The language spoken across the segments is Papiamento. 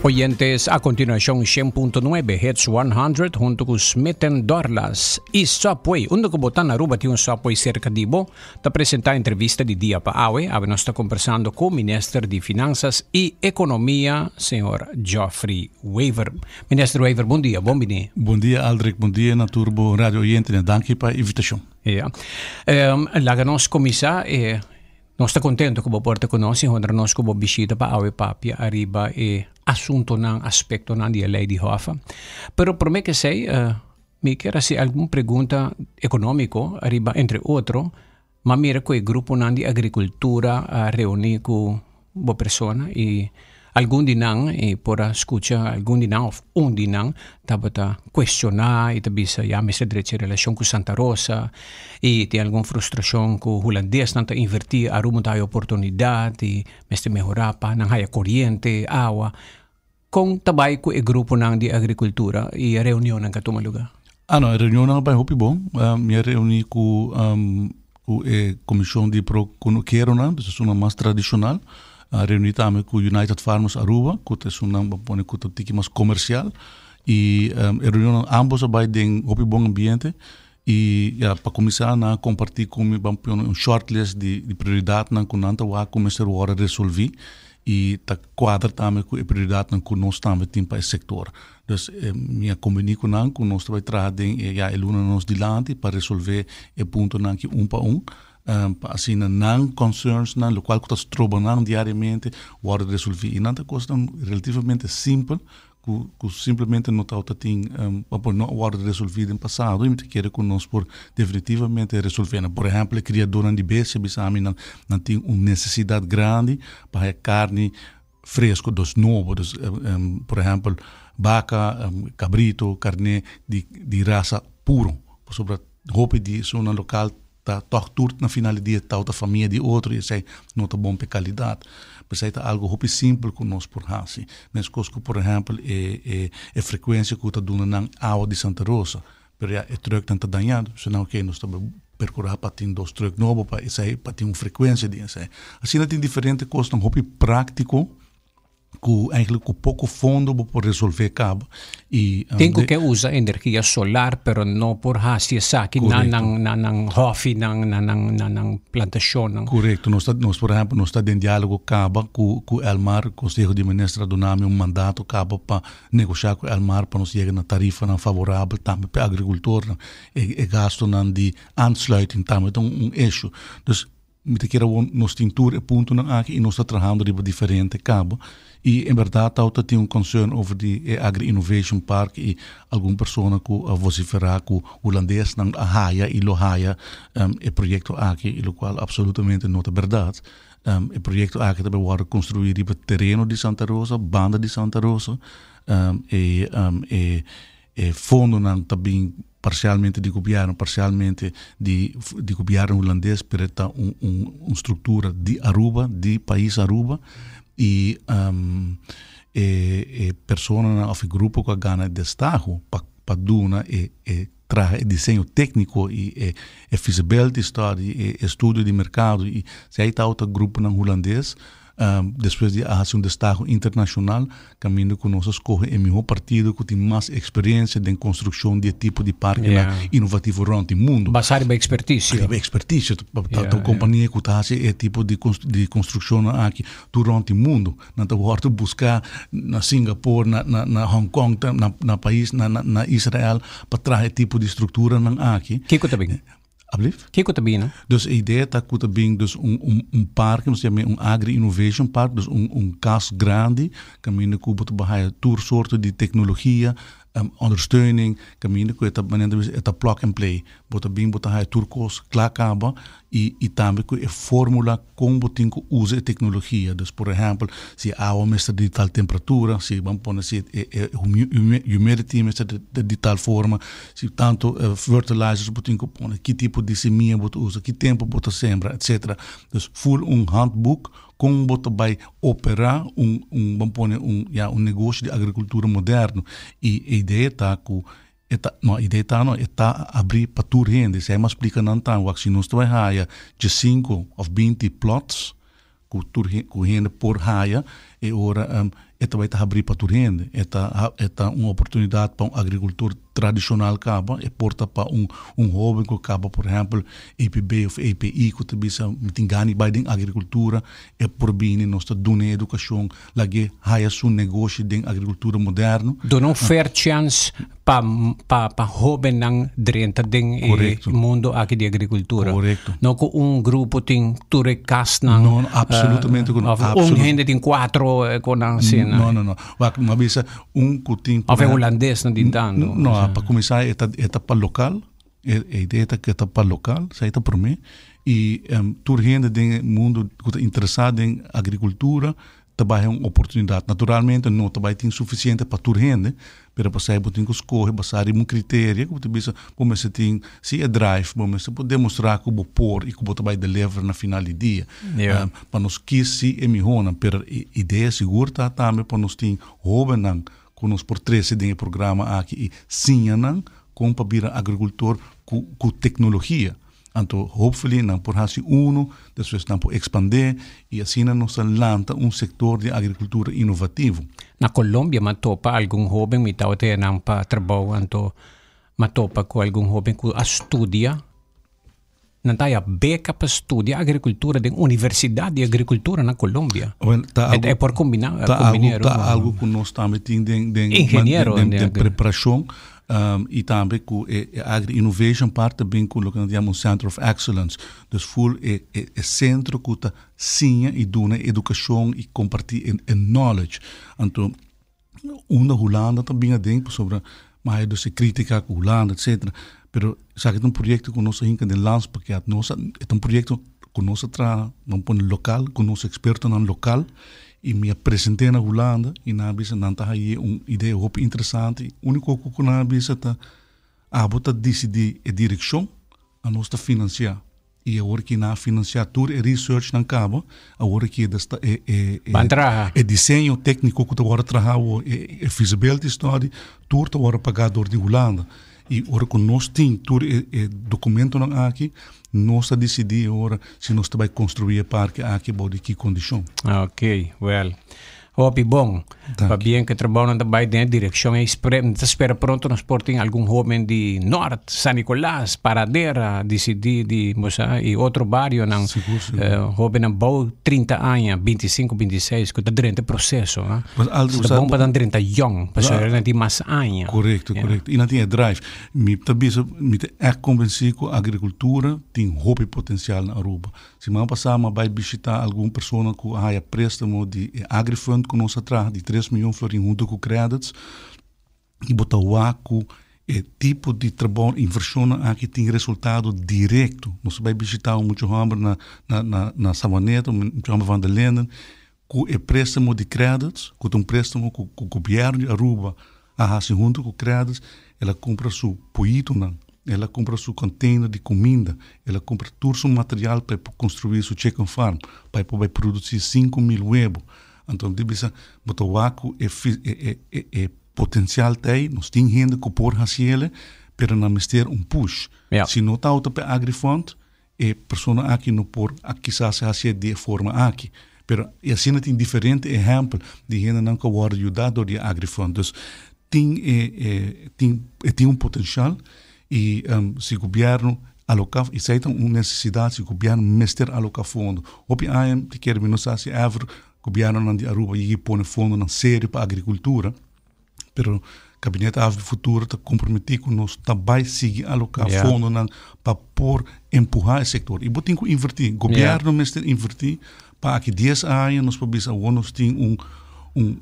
Oyentes, a continuacion 100.9 Hits 100 hunto cu Smith Dorlas y Subway. Unda cu bo ta na Aruba tin un Subway cerca di bo. Ta presenta entrevista di dia pa awe. Awe nos ta conversando cu Minister di Finanzas y Economia, señor Geoffrey Wever. Minister Wever, bon dia, bon bini. Bon dia Aldrich, bon dia na tur bo radio oyente. Danki pa e invitacion. Ja. Laga nos cuminsa. Nos ta contento cu bo por ta cu nos y honra nos cu bo bishita pa awe papia ariba e asuntonan, aspectonan di e ley di Hoffa. Pero prome cu esey, mi kier haci algun pregunta economico ariba, entre otro, m'a mira cu e gruponan di agricultura a reuni cu bo persona y algun di nan y por a scucha algun di nan of un di nan tabata cuestiona y ta bisa ya mester drecha e relacion cu Santa Rosa y tin algun frustracion cu Hulandesnan ta inverti Aruba ta haya oportunidad y mester mehora pa nan haya coriente, awa. Con ta bay cu e gruponan di agricultura y e reunionnan cu a tuma lugar? Ah no, e reunionnan a bay hopi bon. Mi a reuni cu cu e comision di pro cunukeronan, dus esunnan mas tradicional. A reuni tambe cu United Farmers Aruba, cu ta esunnan bo pone cu ta un tiki mas comercial. Y e reunionnan ambos a bay den hopi bon ambiente. Y ya, pa cuminsa nan a comparti cu mi, ban pone un shortlist di di prioridadnan cu nan ta wak cu mester worde resolvi y ta cuadra tambe cu e prioridadnan cu nos tambe tin pa e sector. Dus mi a conveni cu nan cu nos ta bay traha den e ya e luna nos dilanti pa resolve e puntonan aki un pa un, pa asina nan concernsnan, locual cu ta stroba nan diariamente, worde resolvi. Y nan ta cosnan relativamente simpel ku ku simplemente no tabata tin pa por no a wòrdu resolví den pasado i mi ta kere ku nos por definitivamente resolvé nan. Por ehèmpel e kriadónan di bestia bisa mi nan nan tin un nesesidat grandi pa haña karni fresko, dus nobo, dus por ehèmpel baka, kabrito, karné di di rasa puro pasobra hopi di esunnan lokal ta tòg tur na final di dia tabata famia di otro i esei no ta bon pa e kalidat. P'esei ta algu hopi simpel ku nos por hasi. Meskos ku por ehèmpel e e e frekuensia ku ta duna nan awa di Santa Rosa, pero ya e trùknan ta dañá, so nan oke nos ta perkurá pa tin dos trùk nobo pa esei pa tin un frekuensia di esei. Asina tin diferente kosnan hopi práktiko. Ku eigenlijk ku poko fondo bo por resolve kaba i Tin ku ke usa energia solar pero no por hasi esaki na nan na nan hòfinan na nan na nan plantashonnan. Korekto, nos ta nos por ehèmpel nos ta den diálogo kaba ku ku Elmar, Konseho di Minister a duna mi un mandato kaba pa negoshá ku Elmar pa nos yega na tarifanan favorabel tambe pa e agrikultornan. E e gastunan di aansluiting tambe ta un issue. Dus Mi ta kere awor nos tin tur e puntonan aki i nos ta trahando riba diferente kabo. I en bèrdat tawata tin un concern over di e Agri Innovation Park i algun persona ku a vosiferá ku hulandesnan a haya i lo haya e proyekto aki, i lokual absolutamente no ta bèrdat. E proyekto aki ta bai wòrdu konstruí riba tereno di Santa Rosa, banda di Santa Rosa. E e E fondonan ta bin parcialmente di gobierno, parcialmente di di gobierno hulandes, pero e ta un un un structura di Aruba, di pais Aruba y e e personanan of e grupo cu a gana e destaho pa pa duna e e traha e diseño tecnico y e e feasibility study, e estudio di mercado y si ay ta otro gruponan hulandes. Despues di a hasi un destaho internashonal, kaminda ku nos a skohe e mihó partido ku tin mas eksperensia den konstrukshon di e tipo di parkenan inovativo rònt di mundu. Basá riba ekspertisio. Riba ekspertisio. Ta un kompania ku ta hasi e tipo di konstrukshonnan aki tur rònt di mundu. Nan ta wòrdu buská na Singapore, na Hong Kong, na pais, na Israel pa traha e tipo di strukturanan aki. Kiko ta bin? Ablief? Kiko ta bini? Dus e idea ta ku ta bin dus un un un parke, nos ta yama un agri innovation park, dus un un kas grandi kaminda ku bo ta por haya tur sorto di teknologia, ondersteuning, kaminda ku e ta manera ta bisa e ta plug and play. Bo ta bin bo ta haya tur kos kla kaba i i tambe ku e formula kon bo tin ku usa e teknologia. Dus por ehèmpel si e awa mester di tal temperatura, si ban pone si e e humidity mester di tal forma, Si tantu fertilizers bo tin ku pone, ki tipo di simia bo ta usa, ki tempu bo ta sembra, etcetera. Dus ful un handboek kon bo ta bai operá un un ban pone un ya un negoshi di agrikultura moderno. I e idea ta ku e ta no e idea ta no e ta abrí pa tur hende. Esei mi a splika nan tambe wak si nos ta bai haya diesinku òf binti plots ku tur ku hende por haya e ora. E ta bai ta habrí pa tur hende. E ta e ta un oportunidat pa un agrikultor tradishonal kaba, e por ta pa un un hóben ku kaba por ehèmpel EPB òf EPI ku ta bisa mi tin gana di bai den agrikultura, e por bini nos ta duna e edukashon lag'é haya su negoshi den agrikultura moderno. Duna un fair chance pa pa pa hóbennan drenta den e Korekto. mundo aki di agrikultura. Korekto. No ku un grupo tin tur e kasnan. No, no, absolutamente ku no. Of un Absolut- hende tin kuatro eh, konan asina. No, no, no. Wak, mi a bisa un ku tin Of e hulandesnan tin tantu. No, pa kuminsá e ta e ta pa lokal. E e idea ta ku e ta pa lokal, esei ta promé. I tur hende den e mundu ku ta interesá den agrikultura ta bai un oportunidat. Naturalmente no ta bai tin sufisiente pa tur hende, pero pasei bo tin ku skohe basá riba un kriteria ku bo ta bisa bo mester tin si e drive, bo mester por demostrá ku bo por i ku bo ta bai deliver na final di dia. Pa nos kis si e mihónan, pero e idea sigur ta tambe pa nos tin hóbennan ku nos por trese den e programa aki i siña nan kon pa bira agrikultor ku ku teknologia. Anto hopefully nan por hasi uno, despues nan por expande y asina nos ta lanta un sector di agricultura innovativo. Na Colombia m'a topa algun hoben, mi tabata e nan pa trabou, anto m'a topa cu algun hoben cu a studia, nan ta haya beca pa studia agricultura den Universidad di Agricultura na Colombia. Well, ta E algo, por combina, ta algo, combinero. ta algo cu nos tambe tin den, den, Ingeniero den, den den preparacion. I tambe ku e Agri Innovation Park ta bin ku loke nan ta yama un Center of Excellence. Dus ful e e sentro ku ta siña i duna edukashon i kompartí e knowledge. Anto unda Hulanda ta bin aden pasobra maya dus e kritika ku Hulanda etcetera. Pero esaki ta un proyekto ku nos a hinka den landspakket. Nos a e ta un proyekto ku nos a traha, nan pone lokal ku nos ekspertonan lokal. I mi a present'é na Hulanda i nan a bisa nan ta hañ'é un idea hopi interesante. I úniko ku nan a bisa ta, abo ta disidí e direkshon, anos ta finansiá. I awor ki nan a finansiá tur e researchnan kaba, awor ki e sta e e Ban traha. e diseño tékniko ku ta wòrdu traha awor, e e feasibility study, tur ta wòrdu pagá dor di Hulanda. I ora ku nos tin tur e e dokumentonan aki, nos ta disidí e ora si nos ta bai konstruí e parke aki bou di ki kondishon. Oké, wèl. Hopi bon. Danki. Pabien ku e trabounan ta bai den e direkshon ei. Spre, mi ta spera pronto nos por tin algun hóben di Nort, San Nicolas, Paradera disidí di bo sa i otro barionan. Sigur, sigur. Hóbennan bou 30 aña, 25, 26 ku ta drenta e proseso. Pues al, Ta bon pa nan drenta yong, pasobra nan tin mas aña. Korekto, korekto. I nan tin e drive. Mi ta bisa, mi ta ègt konvensí ku agrikultura tin hopi potensial na Aruba. Siman pasá mi a bai bishitá algun persona ku a haya préstamo di e Agrifund ku nos a traha di tres mion florin huntu ku Credits. I bo ta wak ku e tipo di trabou, invershonnan aki tin resultado direkto. Nos a bai bishitá un mucha hòmber na na na na Savaneta, un mucha hòmber van der Linden, ku e préstamo di Credits, ku ta un préstamo ku ku gobièrnu di Aruba a hasi huntu ku Credits, el a kumpra su poyitonan, el a kumpra su container di kuminda, el a kumpra tur su material pa e por konstruí su chicken farm, pa e por bai produsí 5000 webo. Anto mi ta bisa, bo ta wak ku e e e e potensial ta ei, nos tin hende ku por hasi el, pero nan mester un push. Si no ta outa pa e Agrifund, E persona aki no por a kisas hacié di e forma aki. Pero y asina tin diferente ehempel di hendenan cu a wordo yuda door di e Agrifund. Dus tin e e tin e tin un potencial y si gobierno aloca esey ta un necesidad si gobierno mester aloca fondo. Hopi aña ti kere mi no sa si ever gobiernonan di Aruba yigi pone fondonan serio pa agricultura. Pero Kabinet Avp Futuro ta komprometí ku nos ta bai sigui aloká fondonan pa por empuhá e sektor. I bo tin ku invertí. Gobièrnu mester invertí pa aki dies aña nos por bisa awor nos tin un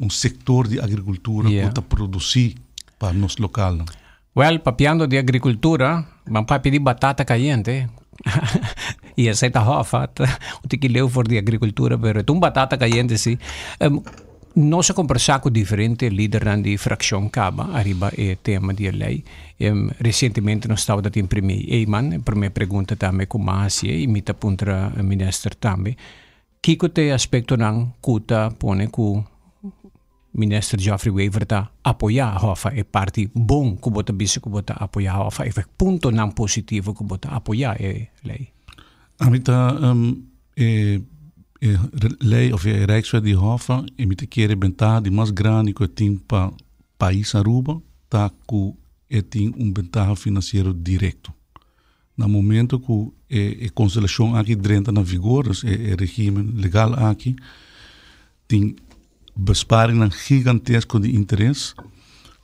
un sektor di agrikultura ku ta produsí pa nos lokalnan. Wèl, papiando di agrikultura, ban papia di batata kayente. I esei ta hòf, un tiki leu for di agrikultura, pero e ta un batata kayente si. Nos a kombersá ku diferente lidernan di frakshon kaba ariba e tema di e lei. Resientemente nos tabata tin Premier Eman, e promé pregunta tambe ku m'a hasié i mi ta puntra minister tambe, kiko ta e aspektonan ku ta pone ku Minister Geoffrey Wever ta apoyá Hoffa, e parti bon ku bo ta bisa ku bo ta apoyá Hoffa, e puntonan positivo ku bo ta apoyá e lei? Ami ta e E lei of e Rijkswet di Hoffa e mi ta kere bentaha di mas grandi ku e tin pa pais Aruba ta ku e tin un bentaha finansiero direkto. Na momento ku e e konstelashon aki drenta na vigor, dus e e regimen legal aki, tin besparingnan gigantesko di interes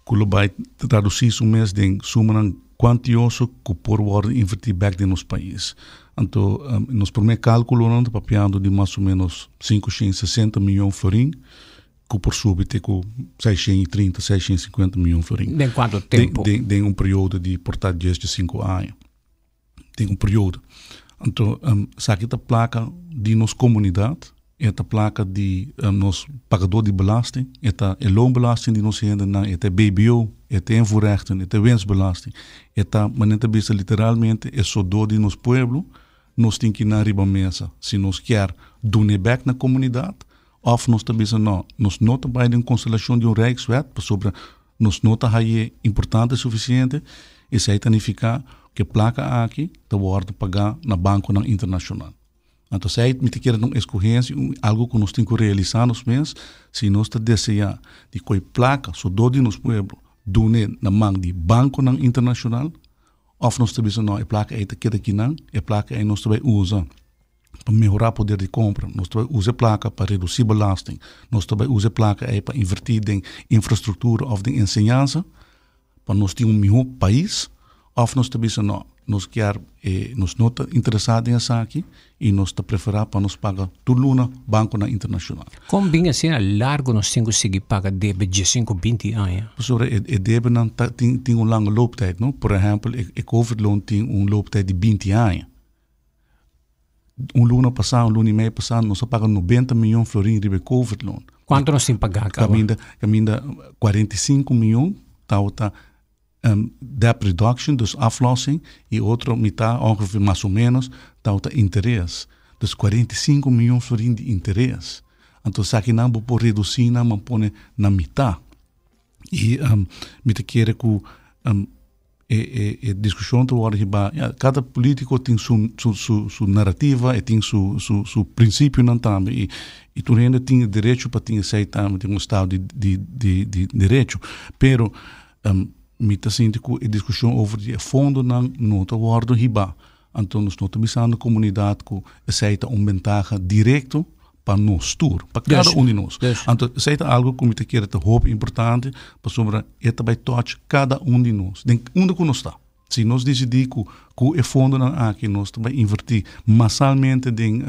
ku lo bai tradusí su mes den sumanan kuantioso ku por wòrdu invertí bèk den nos pais. Anto nos promé kálkulonan ta papiando di mas o ménos 560 mion florin ku por subi te ku 630, 650 mion florin. Den kuantu tempu? Den, den un periodo di por ta dies di sinku aña. Den un periodo. Anto esaki ta plaka di nos komunidat, e ta plaka di nos pagadó di belasting, e ta e loonbelasting di nos hendenan, e ta e BBO, e ta e invoerrechten, e ta e winstbelasting. E ta, manera ta bisa literalmente, e sodó di nos pueblo, nos tin ki nan riba mesa. Si nos kier dun'é bèk na komunidat, òf nos ta bisa nò, nos no ta bai den konstelashon di un rijkswet pasobra nos no ta haye importante sufisiente, esei ta nifiká ku e plaka aki ta wòrdu pagá na bankonan internashonal. Anto esei mi ta kere ta un eskohensia, un algu ku nos tin ku realisá nos mes, si nos ta deseá di koe plaka sodó di nos pueblo dun'é na man di bankonan internashonal, òf nos ta bisa nò e plaka ei ta keda kinan, e plaka ei nos ta bai usa pa mehorá poder di kompra, nos ta bai usa e plaka pa redusí belasting, nos ta bai usa e plaka ei pa invertí den infrastruktura òf den enseñansa pa nos tin un mihó pais, òf nos ta bisa nò, nos kier e nos no ta interesá den esaki i nos ta preferá pa nos paga tur luna bankonan internashonal. Kon bin asina largu nos tin ku sigui paga debe diesinku, binti aña? Pasobra e debenan ta tin tin un lange looptijd, no? Por ehèmpel e covid loan tin un looptijd di binti aña. Un luna pasá, un luna i mei pasá, nos a paga 90 mion florin riba e covid loan. Kuantu nos tin pagá kaba? Kaminda, kaminda 45 mion tabata um, debt reduction, dus aflossing, i otro mitá, ongeveer mas o menos, tabata interes. Dus 45 mion florin di interes. Anto esakinan bo por redusí nan, man pone na mitá. I um, mi ta kere ku um, e, e, e discussión ta worde hiba, ja, cada político tin su, su, su, su narrativa, e tin su, su, su principionan tambe, i, i tur hende tin e derecho pa tin esei tambe, tin un estado di, di, di, di derecho. Pero um, mi ta sinti ku e discussión over di e fondonan no ta worde hiba. Anto nos no ta bisando comunidad ku esei ta un bentaha directo pa nos tur, pa kada un di nos. Anto esei ta algo ku mi ta kere ta hopi importante, pasobra e ta bai touch kada un di nos, den unda ku nos ta. Si nos disidí ku ku e fondonan aki nos ta bai invertí masalmente den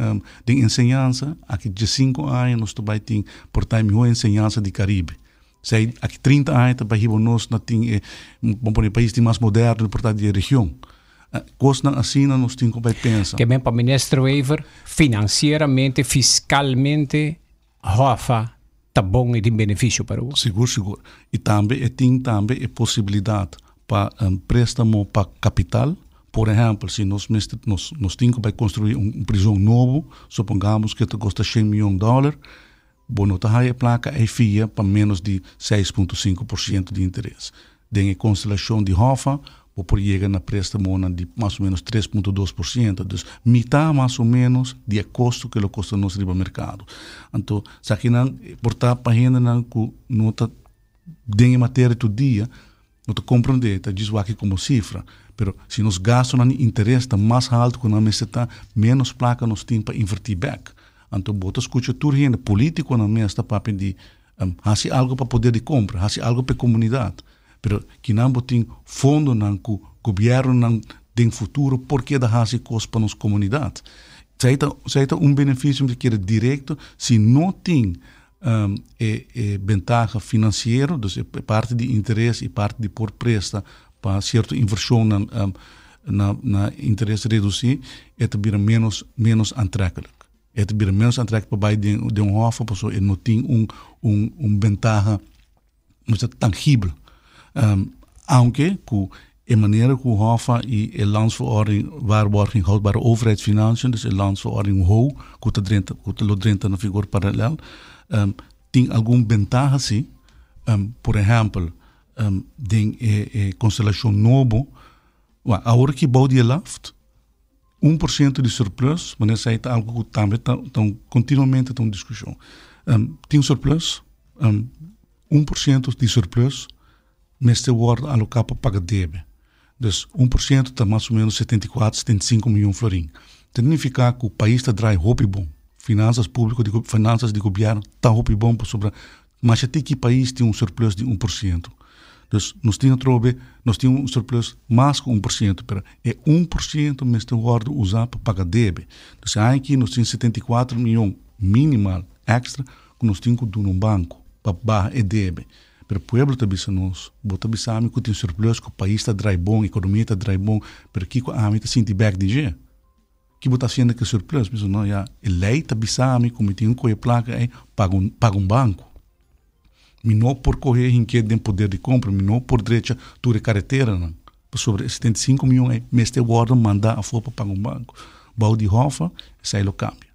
den enseñansa, aki diesinku aña nos ta bai tin por ta e mihó enseñansa di Karibe. Esei aki 30 aña ta bai hiba nos na tin e, bo pone, pais di mas moderno por ta di e region. Kosnan asina nos tin ku bai pensa. Ke men pa Minister Wever, finansieramente, fiskalmente, Hoffa ta bon i tin benefisio pa Aruba. Sigur, sigur. I tambe e tin tambe e posibilidat pa prestamo pa kapital. Por ehèmpel, si nos mester, nos, nos tin ku bai konstruí un prizon nobo, supongamos ku e ta kosta shen mion dòler, bo no ta haya e plaka ei fia pa ménos di 6,5% di interes. Den e konstelashon di Hoffa, bo por yega na préstamonan di mas o ménos 3,2%, dus mitá mas o ménos di e kosto ku lo kosta nos riba merkado. Anto, esakinan por ta pa hendenan ku no ta den e materia tur dia, no ta komprondé, ta djis wak komo sifra. Pero si nos gastonan di interes ta mas haltu ku nan mester ta, ménos plaka nos tin pa invertí bèk. Anto bo ta skucha tur hende, polítikonan mes ta papia di hasi algu pa poder di kompra, hasi algu pa e komunidat. Pero kinan bo tin fondonan ku gobièrnunan den futuro por keda hasi kos pa nos komunidat. Esei ta esei ta un benefisio mi ta kere direkto si no tin e e bentaha finansiero, dus e parti di interes i parti di por presta pa sierto invershonnan na na interes redusí, e ta bira ménos ménos aantrekkelijk. E ta bira ménos aantrekkelijk pa bai den den un hòf pasobra e no tin un un un bentaha mucha tangibel. Aunke ku e manera ku Hoffa i e Landsverordening Waarborging Houdbare Overheidsfinanciën, dus e Landsverordening WHO, ku ta drenta, ku lo drenta na vigor paralel, tin algun bentaha si. Por ehèmpel, den e konstelashon nobo, awor aki bou di e LAFT. 1% di surplus, ma esei ta algu ku tambe ta ta kontinuamente ta un diskushon. Um, tin un surplus, um, 1% di surplus mester wòrdu aloká pa paga debe. Dus 1% ta mas o ménos 74, 75 mion florin. Ta nifiká ku pais ta drai hopi bon. Finansas públiko di finansas di gobièrnu ta hopi bon pasobra masha tiki pais tin un surplus di 1%. Dus nos tin atrobe, nos tin un surplus mas ku 1%, pero e 1% mester wòrdu usá pa paga debe. Dus e aña aki nos tin 74 mion minimal èkstra ku nos tin ku duna un banko pa baha e debe. Pero pueblo ta bisa nos, bo ta bisa ami ku tin surplus, ku pais ta drai bon, ekonomia ta drai bon, pero kiko ami ta sinti bèk di dje? Ki bo ta hasiendo ku e surplus? Mi bisa, no ya, e lei ta bisa mi ku mi tin ku kohe plaka ei paga un paga un banko. Mi no por kohe hink'é den poder di kompra, mi no por drecha tur e kareteranan, pasobra e 75 mion ei mester wòrdu mandá afó pa paga un banko. Bou di hòf esei lo kambia.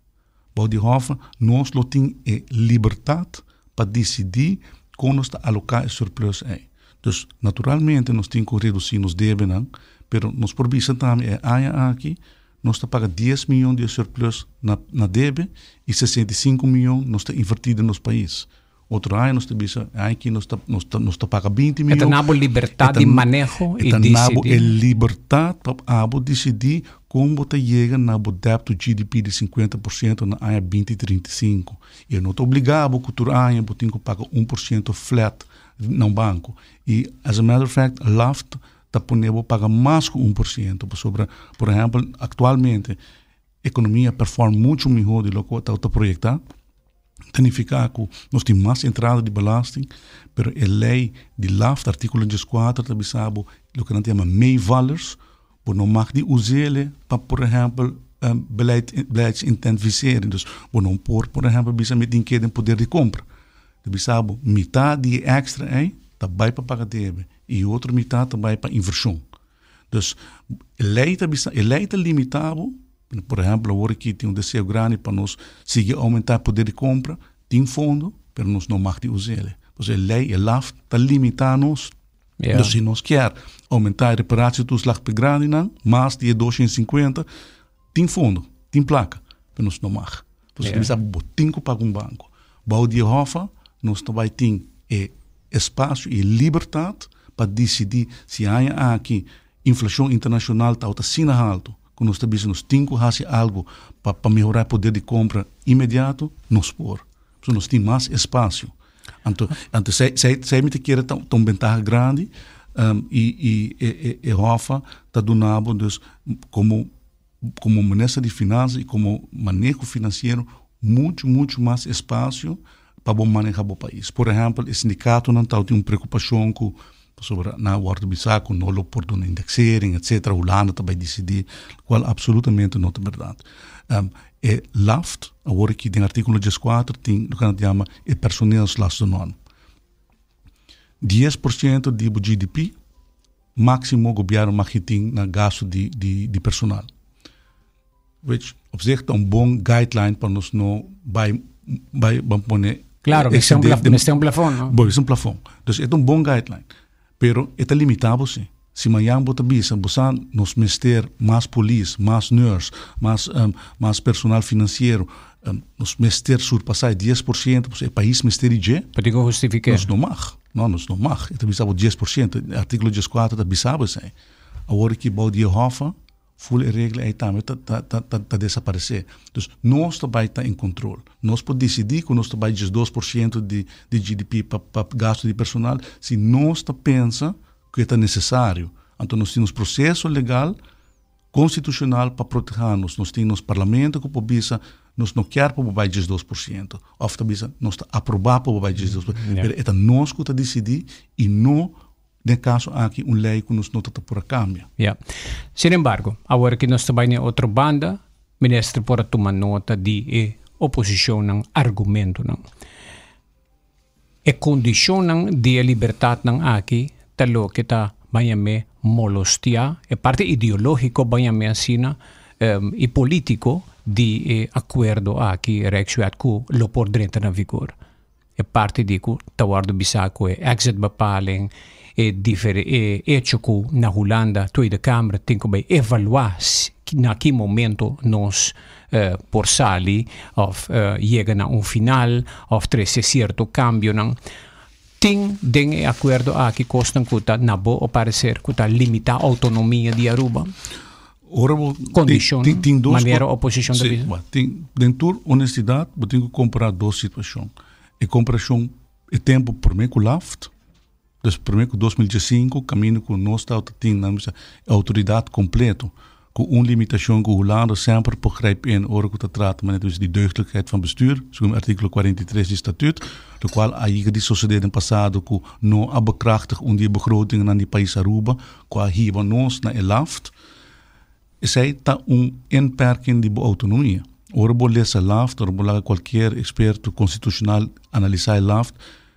Bou di hòf nos lo tin e libertat pa disidí kon nos ta aloká e surplus ei. Dus naturalmente nos tin ku redusí nos debenan, pero nos por bisa tambe e aña aki nos ta paga dies mion di e surplus na na debe i 65 mion nos ta invertí den nos pais. Otro aña nos ta bisa, e aña aki nos ta nos ta nos ta paga 20 mion. E ta nabo libertat di maneho i disidí. E ta nabo e libertat pa abo disidí kon bo ta yega na bo debt to GDP di 50% na aña 2035. I e no ta obligá bo ku tur aña bo tin ku paga 1% flat na un banko. I as a matter of fact, LAFT ta pone bo paga mas ku 1%, pasobra, por ehèmpel, aktualmente ekonomia perform muchu mihó di loke ta ta proyektá. Ta nifiká ku nos tin mas entrada di belasting, pero e lei di LAFT, artíkulo 14, ta bisa bo loke nan ta yama meevallers, bo no mag di us'é pa, por ehèmpel, beleid, beleidsintensificering. Dus bo no por, por ehèmpel, bisa mi tin ke den poder di kompra. Ta bisa bo mitá di e èkstra ei ta bai pa paga debe i e otro mitá ta bai pa invershon. Dus e lei ta bisa, e lei ta limitá bo, por ehèmpel awor aki tin un deseo grandi pa nos sigui oumentá e poder di kompra, tin fondo, pero nos no mag di us'é. Pasobra e lei, e laf ta limitá nos. Dus si nos kier oumentá e reparatietoeslag pa e grandinan, mas di e 250, tin fondo, tin plaka, pero nos no mag. Pasobra ta bisa bo tin ku paga un banko. Bou di e hòf nos ta bai tin e espasio i e libertat pa disidí si aña aki inflashon internashonal ta ota asina haltu ku nos ta bisa nos tin ku hasi algu pa pa mehorá e poder di kompra inmediato, nos por. Pasobra nos tin mas espasio. Anto anto esei esei esei mi ta kere ta un bentaha grandi i i e e hòf ta duna bo dus komo komo minister di finansa i komo maneho finansiero muchu muchu mas espasio pa bo maneha bo pais. Por ehèmpel e sindikatonan tabatin un preokupashon ku pasobra nan a wòrdu bisa ku no lo por duna indeksering etsetera, Hulanda ta bai disidí, kual apsolutamente no ta bèrdat. E LAFT awor aki den artíkulo 14 tin loke nan ta yama e personeelslastennorm. 10% di bo GDP máximo gobierno mag tin na gasto di, di, di personal. Which op zich ta un bon guideline pa nos no bai, bai, ban pone... Claro, mester un, plaf, mester un plafond, no? Bo, mester un plafond. Dus e ta un bon guideline. Pero e ta limita bo si. Si mañan bo ta bisa, bo sa nos mester mas polis, mas nurse, mas, um, mas personal financiero, um, nos mester surpasa e 10%, pues e pais mester di dje. Pero tin ku hustifiké. Nos no mag. No, nos no mag. E ta bisa bo 10%. E artíkulo 14 ta bisa bo esei. Awor ki bou di e hòf, ful e regla ei tambe ta, ta, ta, ta, ta desaparesé. Dus nos ta bai ta en kontrol. Nos por disidí ku nos ta bai 12% di, di GDP pa, pa gasto di personal si nos ta pensa ku e ta nesesario. Anto nos tin nos proseso legal konstitushonal pa protehá nos. Nos tin nos parlamento ku por bisa nos no kier pa bo bai 12% òf ta bisa nos ta aprobá pa bo bai 12%. Pero e ta nos ku ta disidí i no den kaso aki un lei ku nos no ta ta por a kambia. Ya. Sin embargo, awor ki nos ta bai na e otro banda, minister por a tuma nota di e oposishonnan argumentonan. E kondishonnan di e libertatnan aki ta loke ta bañam'é molostiá, e parti ideológiko bañam'é asina, i polítiko di e akuerdo aki, Rijkswet, ku lo por drenta na vigor. E parti di ku ta wòrdu bisá ku e exit bepaling, E e hecho ku na Hulanda Tweede Kamer tin ku bai evaluá na ki momento nos por sali òf yega na un final òf trese sierto kambionan. Tin den e akuerdo aki kosnan ku ta na bo pareser ku ta limitá outonomia di Aruba? Ora bo Kondishon, tin dos manera oposishon ta bisa? Tin, den tur honestidat bo tin ku kompará dos situashon. E komparashon e tempu promé ku LAFT, dus promé ku 2015 kaminda ku nos tabata tin nan bisa e outoridat kompleto ku un limitashon ku Hulanda semper por grijp in ora ku ta trata manera ta bisa di deugdelijkheid van bestuur, segun artíkulo 43 di statuut, lokual a yega di sosodé den pasado ku no a bekrachtig un di e begrotingennan di pais Aruba ku a hiba nos na e LAFT. Esei ta un inperking di bo outonomia. Ora bo lesa LAFT, ora bo laga kualkier eksperto konstitushonal analisá e LAFT,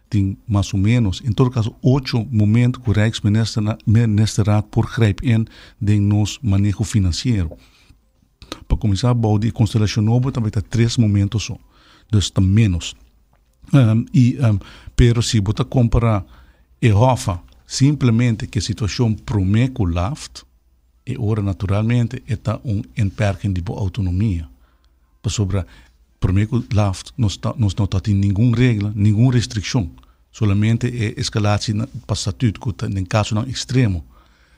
tin mas o menos, en todo kaso ocho momento ku Rijksministerraad por grijp in den nos maneho finansiero. Pa kuminsá bou di e konstelashon nobo ta bai ta tres momento so, dus ta menos. I pero si bo ta kompará e hòf simplemente ku e situashon promé ku LAFT, e ora naturalmente e ta un inperking di bo outonomia. Pasobra promé ku LAFT nos ta nos no ta tin ningun regla, ningun restrikshon. Solamente e eskalatie pa statuut ku ta den kasonan ekstremo.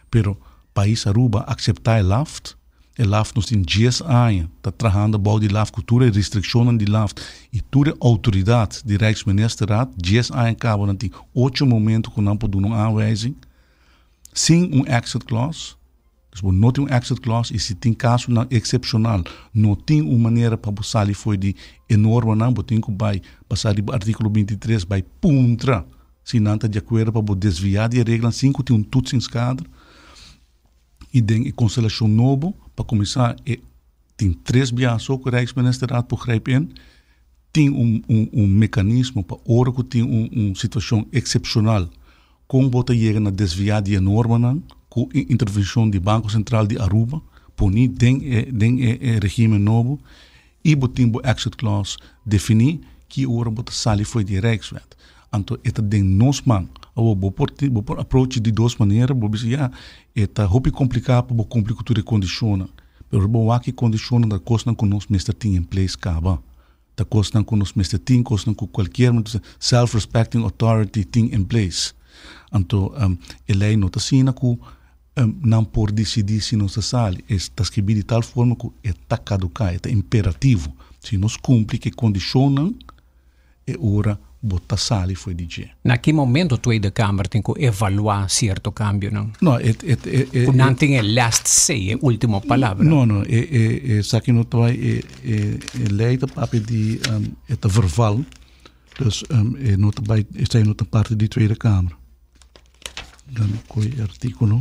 Pero pais Aruba akseptá e LAFT, e LAFT nos tin dies aña ta trahando bou di LAFT ku tur e restrikshonnan di LAFT i tur e outoridat di Rijksministerraad, dies aña kaba nan tin ocho momento ku nan por duna un aanwijzing sin un exit clause. Dus bo no tin un exit clause i si tin kasonan eksepshonal no tin un manera pa bo sali fo'i di e normanan, bo tin ku bai basá riba artíkulo 23 bai puntra si nan ta di akuerdo pa bo desviá di e reglanan sin ku tin un toetsingskader. I den e konstelashon nobo pa kuminsá e tin tres biaha so ku Rijksministerraad por grijp in, tin un un un mekanismo pa ora ku tin un un situashon eksepshonal Kon bo ta yega na desviá di e normanan ku e intervenshon di Banko Sentral di Aruba poni den e den e e regimen nobo i bo tin bo exit clause definí ki ora bo ta sali fo'i di e Rijkswet. Anto e ta den nos man. Awor bo por tin bo por approach di dos manera, bo bisa ya e ta hopi kompliká pa bo kumpli ku tur e kondishonnan, pero bo wak e kondishonnan ta kosnan ku nos mester tin in place kaba. Ta kosnan ku nos mester tin, kosnan ku kualkier self-respecting authority tin in place. Anto e lei no ta asina ku nan por disidí si nos ta sali. E ta skibí di tal forma ku e ta kaduká, e ta imperativo. Si nos kumpli ku e kondishonnan, e ora bo ta sali fo'i di dje. Na ki momento Tweede Kamer tin ku evaluá sierto kambionan? No, e, e, e, e, Ku nan tin e last say, e último palabra. No, no, e, e, esaki no ta bai, e, e, e lei ta papia di, um, e ta verval. Dus um, e no ta bai, esei no ta parti di Tweede Kamer. Dan koi e artíkulo.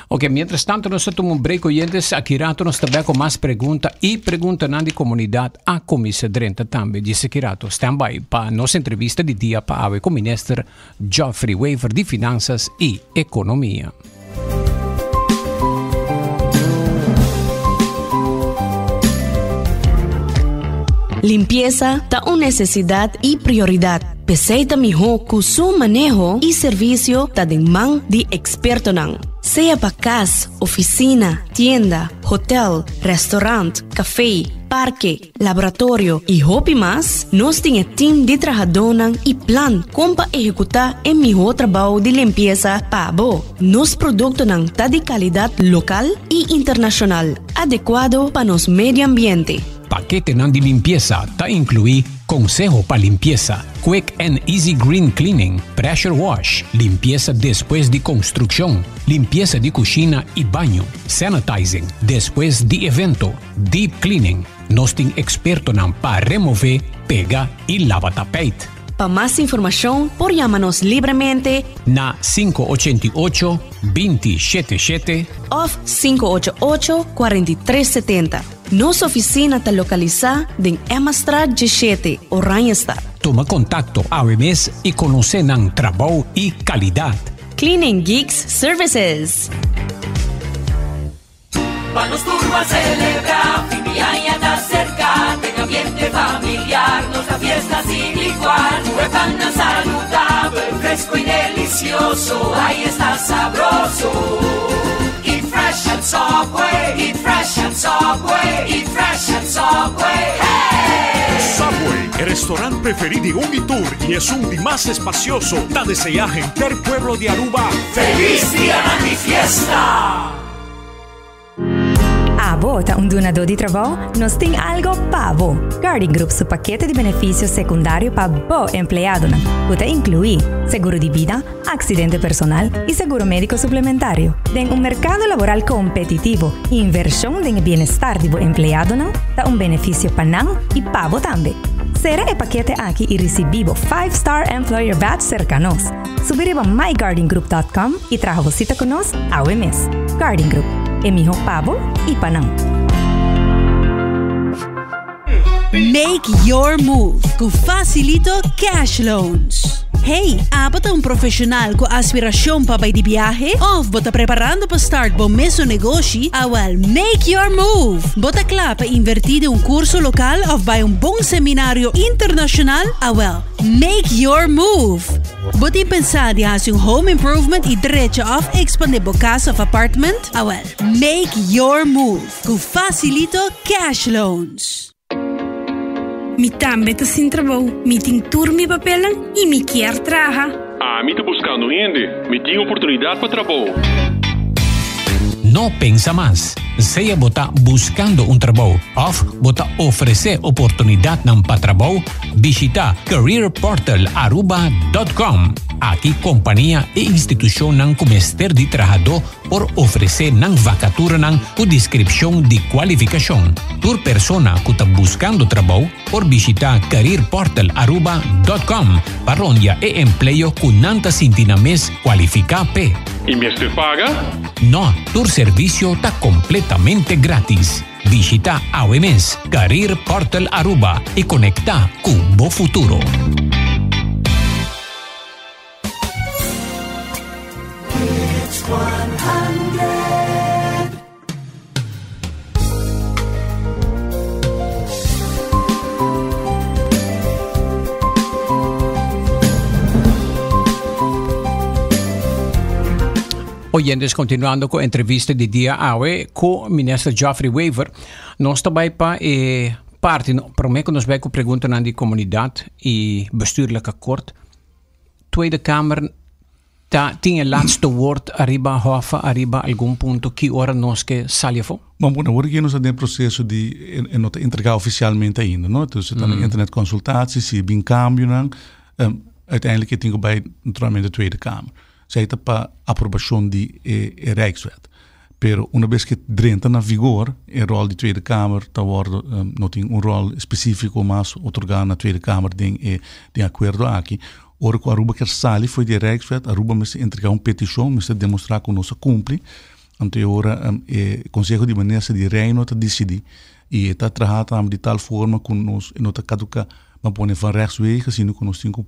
Ok, mientras tanto nos ta tuma un break oyentes, aki rato nos ta bek con mas pregunta y preguntanan di comunidad a cuminsa drenta tambe. Djis aki rato, stand by pa nos entrevista di dia pa awe con Minister Geoffrey Wever di Finanzas y Economia. Limpiesa ta un necesidad y prioridad. P'esey ta miho cu su maneho y servicio ta den man di expertonan. Sea pa cas, oficina, tienda, hotel, restaurant, café, parke, laboratorio y hopi mas, nos tin e team di trahadónan y plan con pa ehecuta e miho trabao di limpiesa pa bo. Nos productonan ta di calidad local y internacional, adecuado pa nos medio ambiente. Paketenan di limpiesa ta inclui conseho pa limpiesa, quick and easy green cleaning, pressure wash, limpiesa despues di construccion, limpiesa di cushina y baño, sanitizing despues di evento, deep cleaning. Nos tin expertonan pa remove, pega y laba tapijt. Pa mas informacion por yama nos libremente na 588 20 77 of 588 43 70. Nos oficina ta localisa den Emmastraat 17, Oranjestad. Tuma contacto awe mes y conoce nan trabou y calidad. Cleaning Geeks Services. Pa nos tur ban celebra, fin di aña ta cerca. ambiente familiar, nos ta fiesta sin igual. Pan saludable, fresco y delicioso, ahí está sabroso. Eat fresh at Subway, eat fresh at Subway, eat fresh at Subway. Hey! Subway, e restaurant preferi di un y tur y esun di mas espacioso, ta desea henter pueblo di Aruba Feliz Dia di Fiesta! Abo ta un dunador di trabou? Nos tin algo pa bo. Guardian Group su pakete di beneficio secundario pa bo empleadonan, cu ta inclui seguro di bida, accidente personal y seguro medico suplementario. Den un mercado laboral competitivo, inversion den e bienestar di bo empleadonan ta un beneficio pa nan y pa bo tambe. Cera e pakete aki y ricibi bo 5 Star Employer Badge cerca nos. Subi riba myguardiangroup.com y traha bo cita cu nos awe mes. Guardian Group, e miho pa bo y pa nan. Make your move cu Facilito Cash Loans. Hey, abo ta un profesional cu aspiracion pa bay di biahe? Of bo ta preparando pa start bo mesun negoshi? Awel, make your move! Bo ta cla pa inverti den un curso local of bay un bon seminario internacional? Awel, make your move! Bo tin pensa di haci un home improvement y drecha of expande bo cas of apartment? Awel, make your move cu Facilito Cash Loans. Mi tambe ta sin trabou, mi tin tur mi papelnan y mi kier traha. Ami ta buscando hende, mi tin oportunidad pa trabou. No pensa mas. Sea bo ta buscando un trabou of bo ta ofrece oportunidadnan pa trabou, bishita careerportalaruba.com. Aki compania y institucionnan cu mester di trahadó por ofresé nan vakaturanan ku deskripshon di kualifikashon. Tur persona ku ta buskando trabou por bishitá careerportalaruba.com pa rondia e empleo ku nan ta sinti nan mes kualifiká p'e. I mester paga? No, tur servisio ta kompletamente grátis. Bishitá awe mes Career Portal Aruba i konektá ku bo futuro. Oyentes, continuando cu entrevista di dia awe cu minister Geoffrey Wever, nos ta bay pa e parti, no, prome cu nos bay cu preguntanan di comunidad y bestuurlijk akkoord. Tweede Kamer ta tin e laatste woord ariba Hoffa, ariba algun punto ki ora nos ke sali afó? Bon, bueno, awor aki nos ta den proceso di e no ta entrega oficialmente ainda, no? Dus e ta na internet consultatie, si bin cambionan, uiteindelijk e tin cu bay naturalmente Tweede Kamer. Esey ta pa aprobacion di e e Rijkswet. Pero una bes ke drenta na vigor, e rol di Tweede Kamer ta wordo, no tin un rol specifico mas otorga na Tweede Kamer den e den acuerdo aki. Ora cu Aruba kier sali fo'i di e Rijkswet, Aruba mester entrega un peticion, mester demostra cu nos a cumpli. Anto e ora e Conseho di Minister di Reino ta dicidi y e ta traha tambe di tal forma cu nos e no ta caduca, ban pone van rechtswege, sino cu nos tin cu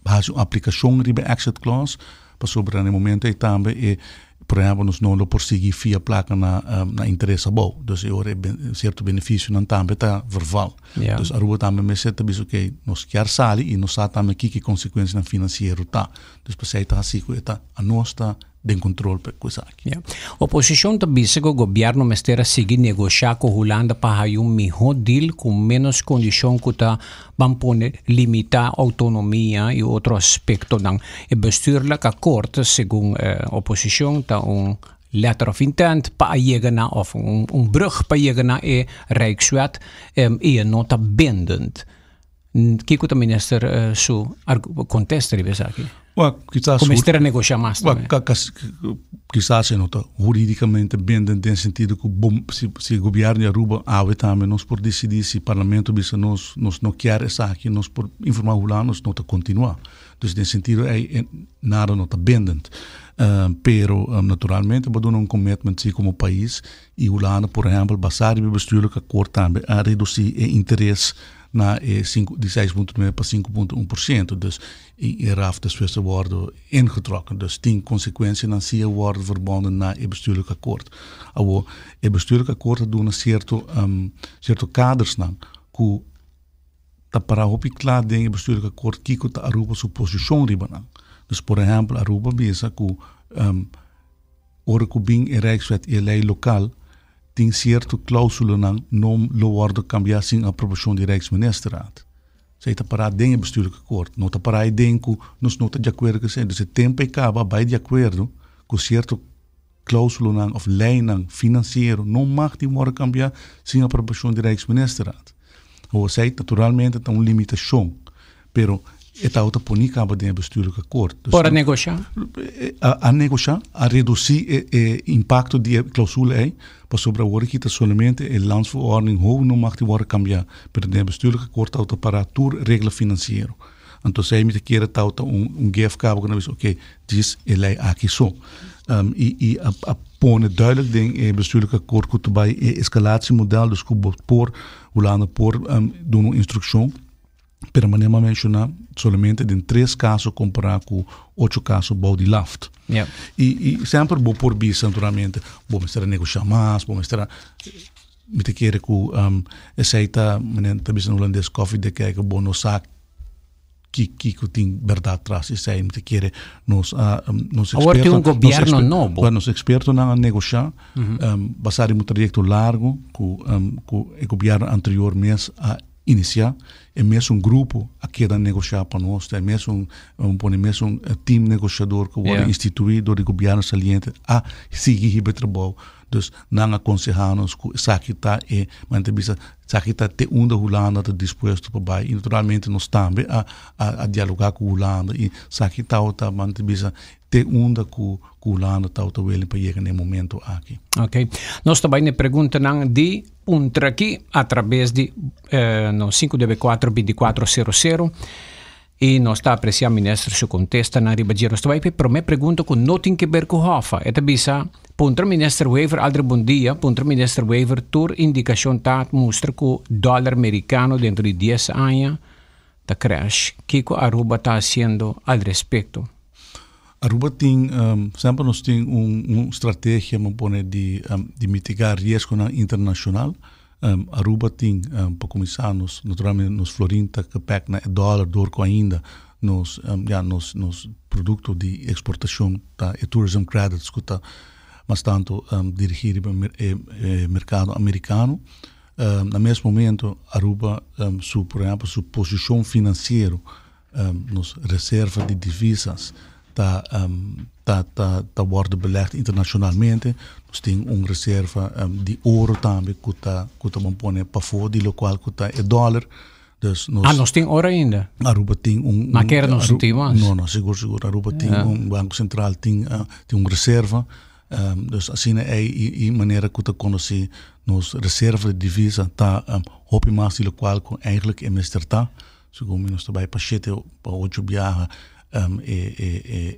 hasi un aplikashon riba e exit clause pasobra na e momento ei tambe e por ehempel nos no lo por sigui fia plaka na na interes abou dus e ora e sierto benefisionan tambe ta verval. Dus Aruba tambe mester ta bisa oke nos kier sali i nos sa tambe kiko e konsekuensianan finansiero ta dus p'esei ta hasi ku e ta anos ta den control pa cu esaki. Ja. Oposicion ta bisa cu gobierno mester a sigui negocia cu Hulanda pa haya un miho deal cu menos condicion cu ta ban pone limita autonomia y otro aspectonan. E bestuurlijk akkoord, segun oposicion, ta un letter of intent pa a yega na of un brug pa yega na e Rijkswet y e no ta bindend. Kiko ta minister su contesta riba esaki? Well, quizás Ku mester a negocia mas tambe. Quizás e no ta huridicamente bindend den sentido ku bom si si gobierno di Aruba awe tambe nos por dicidi si parlamento bisa nos nos no kier esaki nos por informa Hulanda nos no ta continua. Dus den sentido ey nada no ta bindend. Pero naturalmente bo duna un commitment si como pais y Hulanda por ehempel basa riba e bestuurlijk akkoord tambe a reduci e interes na e sinku di seis punto nuebe pa 5.1%. Dus i e raf despues ta wòrdu ingetrokken. Dus tin konsekuensianan si e wòrdu verbonden na e bestuurlijk akkoord. Awor, e bestuurlijk akkoord ta duna sierto sierto kadersnan. ku ta pará hopi kla den e bestuurlijk akkoord kiko ta Aruba su posishon riba nan. Dus por ehèmpel Aruba a bisa ku ora ku bin e Rijkswet i e lei lokal tin sierto klausulanan no lo wòrdu kambiá sin aprobashon di Rijksministerraad. Esei ta pará den e bestuurlijk akkoord. No ta pará ei den ku nos no ta di akuerdo ku esei. Dus e tempu ei kaba bai di akuerdo ku sierto Klausulanan of leinan finansiero no mag di wòrdu kambiá sin aprobashon di Rijksministerraad. Awor esei naturalmente ta un limitashon, pero e tabata poni kaba den e bestuurlijk akkoord. Dus Por a negoshá? A negoshá, a redusí e e impakto di e klausula ei, pasobra awor aki ta solamente e landsverordening hoe no mag di wòrdu kambiá, pero den e bestuurlijk akkoord tabata pará tur regla finansiero. Anto esei mi ta kere tabata un un gef kaba ku nan bisa oké, djis e lei aki so. I i a a pone duidelijk den e bestuurlijk akkoord ku ta bai e eskalatiemodel, dus ku bo por, Hulanda por duna un instrukshon, pero manera mi a menshoná solamente den tres kaso kompará ku ocho kaso bou di laft. I i semper bo por bisa naturalmente bo mester a negoshá mas, bo mester a Mi ta kere ku esei ta, manera ta bisa na hulandes, koffie de kijken, bo no sa ki kiko tin bèrdat tras esei. Mi ta kere nos a nos Awor tin un gobierno nobo. Nos ekspertonan a negoshá basá riba un trayekto largu ku ku e gobierno anterior mes a inisiá. E mesun grupo a keda negoshá pa nos, ta e mesun, bo pone mesun team negoshador ku wòrdu instituí dor di gobierno saliente a sigui hiba e trabou. Dus nan a konsehá nos ku esaki ta e, men ta bisa, esaki ta te unda Hulanda ta dispuesto pa bai. I naturalmente nos tambe a a dialogá ku Hulanda i esaki tabata, men ta bisa, te unda ku ku Hulanda tabata willing pa yega na e momento aki. Ok. Nos ta bai na e preguntanan di puntra aki atrabes di nos 594 2400. I nos ta apresiá minister su kontestanan riba dje. Nos ta bai pa e promé pregunta ku no tin keber ku Hoffa. E ta bisa, Puntra minister Wever, Aldrich bon dia, puntra minister Wever tur indikashon ta mustra ku dòler merikano dentro di dies aña ta crash. Kiko Aruba ta hasiendo al respekto? Aruba tin, semper nos tin un strategia, mi pone, di mitigá riesgonan internashonal. Aruba tin, pa kuminsá nos, naturalmente nos florin ta gepek na e dòler dor ku ainda nos, ya, nos, nos produkto di eksportashon ta e tourism credits ku ta mas tantu dirigí riba e merkado amerikano. Na mes momento Aruba su, por ehèmpel, su posishon finansiero Nos reserva di divisas ta ta ta ta wòrdu belegd internashonalmente. Nos tin un reserva di oro tambe ku ta ku ta bon pone pafó di lokual ku ta e dòler. Dus nos. Ah, nos tin oro ainda? Aruba tin un. Ma kere nos no tin mas. No, no, sigur, sigur. Aruba tin un Banko Sentral tin tin un reserva. Dus asina ei i i manera ku ta konosí nos reserva di divisa ta hopi mas di lokual ku eigentlik e mester ta. Segun mi nos ta bai pa shete pa ocho biaha e e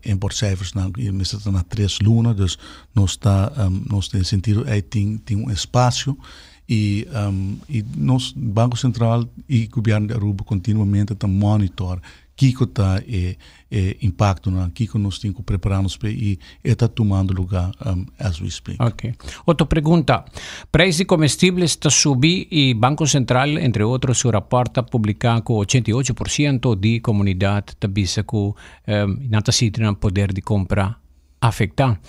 e importcijfersnan i mester ta na tres luna, dus nos ta nos den sentido ei tin tin un espasio i i nos Banko Sentral i Gobièrnu di Aruba kontinuamente ta monitor kiko ta e e impaktonan, kiko nos tin ku prepará nos p'e i e ta tumando lugá as we speak. Ok. Otro pregunta. Prijs di comestibles ta subi y Banco Central, entre otro, su rapport ta publica cu 88% di comunidad ta bisa cu nan ta sinti nan poder di compra afecta.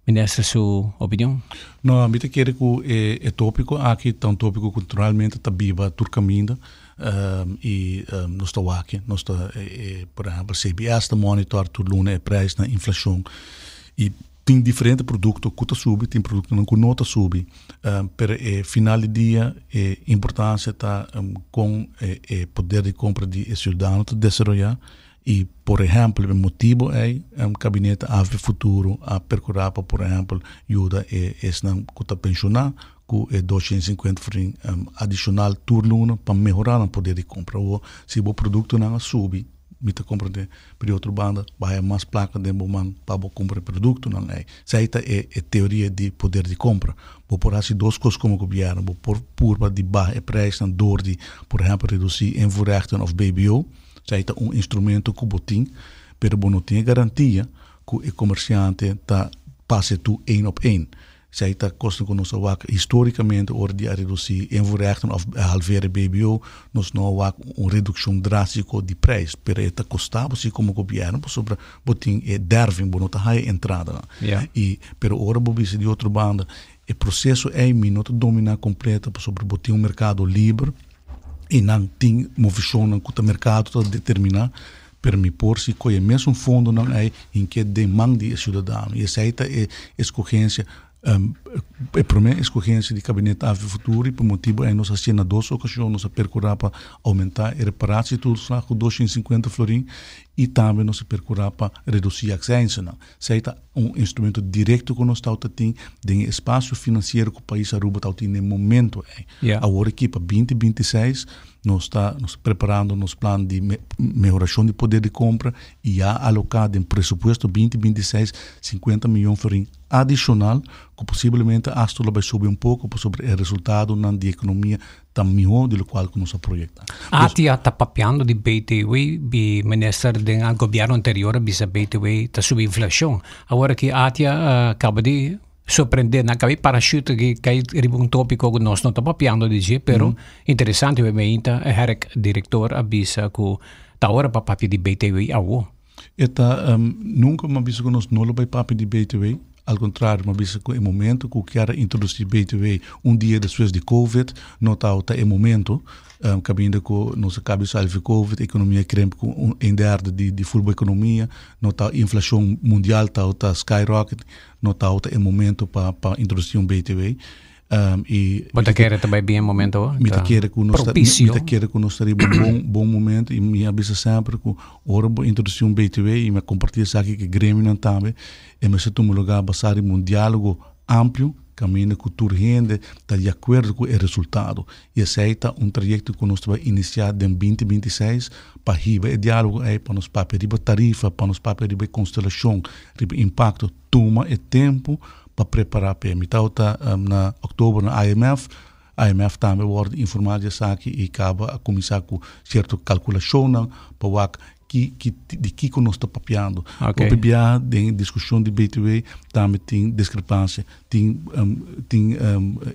Minister su opinion? No, mi ta kere ku e e tópiko aki ta un tópiko ku naturalmente ta biba tur kaminda i nos ta wak, nos ta por ehèmpel CBS ta monitor tur luna e preisnan, inflashon i tin diferente produkto ku ta subi, tin produktonan ku no ta subi, pero e final di dia e importansia ta kon e poder di kompra di e siudadano ta desaroyá. I por ehèmpel e motibu ei Kabinete Avp Futuro a perkurá pa por ehèmpel yuda e esnan ku ta penshoná ku e 250 florin adishonal tur luna pa mehorá nan poder di kompra. Awor si bo produktonan a subi mi ta komprendé pero di otro banda bo haya mas plaka den bo man pa bo kumpra e produktonan ei. Esei ta e e teoria di poder di kompra. Bo por hasi dos kos komo gobièrnu, bo por purba di baha e preisnan dor di por ehèmpel redusí invoerrechten òf BBO. Esei ta un instrumento ku bo tin, pero bo no tin e garantia ku e komersiante ta pasa e tur één op één. Esey ta cosnan cu nos a wak historicamente ora di a reduci invoerrechten of halveren BBO, nos no a wak un reduccion drastico di prijs, pero e ta costa bo si como gobierno pasobra bo tin e derving, bo no ta haya entradanan. Y pero ora bo bisa di otro banda e proceso ey mi no ta domina completo pasobra bo tin un mercado liber y nan tin movecionnan cu ta mercado ta determina, Pero mi por si koe e mesun fondonan ei hink'é den man di e siudadano. I esei ta e eskogensia, e promé eskogensia di Kabinet Avi Futuro i pa motibu ei nos a hasié na dos okashon, nos a perkurá pa oumentá e reparatietoeslag ku 250 florin i tambe nos a perkurá pa redusí aksèinsanan. Esei ta un instrumento direkto ku nos tawata tin den e espasio finansiero ku pais Aruba tawata tin na e momento ei. Awor aki pa 2026 Nos ta nos ta preparando nos plan di mehorashon di poder di kompra i ya aloká den presupuesto 2026 50 miyon florin adishonal ku posiblemente asta lo bai subi un poko pasobra e resultadonan di ekonomia ta mihó di lokual ku nos a proyektá. ATIA ta papiando di BTW, bi minister den a gobièrnu anterior a bisa BTW ta subi inflashon. Awor aki ATIA a kaba di sorprende nan kabi parachute ki kai riba un tópiko ku nos no ta papiando di dje, pero interesante we meinta e herk direktor a bisa ku ta ora pa papia di BTW awo. E ta nunka mi a bisa ku nos no lo bai papia di BTW, al kontrario mi a bisa ku e momento ku kier a introdusí BTW un dia despues di covid no tabata e momento, Kaminda ku nos a kabi sali di covid, ekonomia krimp ku un een derde di ful bo ekonomia, no ta inflashon mundial ta skyrocket, no tabata e momento pa pa introdusí un BTW. I Bo ta kere ta bai bien momento awor? Mi ta kere ku nos ta mi ta kere ku nos ta riba un bon bon momento i mi a bisa semper ku ora bo introdusí un BTW i mi a kompartí esaki ku e gremionan tambe e mester tuma lugá basá riba un diálogo amplio kaminda ku tur hende ta di akuerdo ku e resultado. I esei ta un trayekto ku nos ta bai inisiá den 2026 pa hiba e diálogo ei, pa nos papia riba tarifa, pa nos papia riba e konstelashon, riba impakto. Tuma e tempu pa prepará p'e. Mi tabata na òktober na IMF. IMF tambe wòrdu informá di esaki i kaba a kuminsá ku sierto kalkulashonnan pa wak ki ki di kiko nos ta papiando. Okay. Hopi biaha den e diskushon di BTW tambe tin diskrepansia. Tin tin